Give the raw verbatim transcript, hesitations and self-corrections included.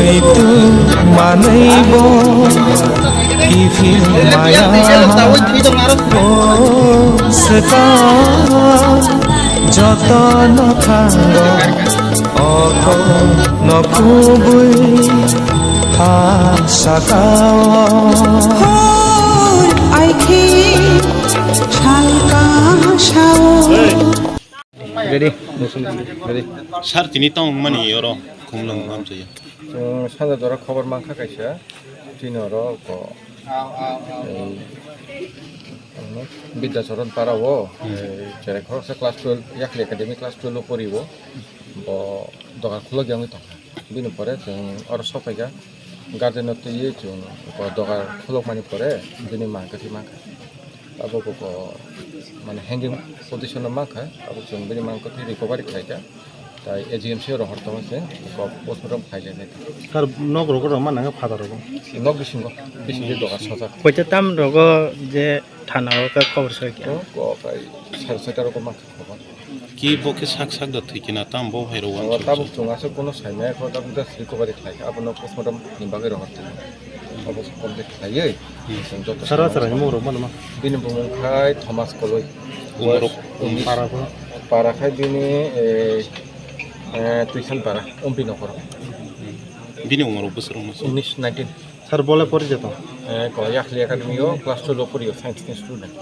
Twi twi manwi bo kiphil maya o swkang jotono thango oko no kubui ha sakao. Hor aikhe salka sao. Ready? Ready? Sir, tini tong mani oro khumlung amchaya. Chwng sanja jora khobor mankha kaisa, chini oro ko, ei, ano, Bidyacharan para o, ei, cherai khoroksa class twelve Yakli Academy class twelve o pori o, bo dogar khulok yangwi tongkha. Bini pore chwng oro sokphaikha, guardian no twiwi chwng bo dogar khulokmani pore bini mankha thwi mankha. Abo bo ko, mane hanging position o mankha, abo chwng bini mankha thwi recovery khlaikha. Tai A G M C o rohor tongma se ko postmortem khlaijak nai. Sir, nok rogo rok ma nang father rogo? Nok bisingo, bisingo dogar sojak. Koita tam rogo je thana o ka khobor soi kya? Ko, ko kai sar soi ta rogo mankha. Ki bo khe sak sak da thwi khe na, tam bo hai rw uansuk. Tabuk chwng aswk kuno sai maya kho, tabuk just recovery khlai kha, abono postmortem ni bagwi rohor tong. Abo complete khlaiwi chwng joto. Sara sara ni mung rok mano ma? Bini bumung khai Thomas Koloi. Umrok. Unis. Para khai bini, eh, eh, Tuisan para, Umpi nokhoro. Bini umrok bwswk rok no? Unis, nineteen. Sir, bole pori jeto? Eh, ko Yakli Academy o class twelve o pori o, science ni student.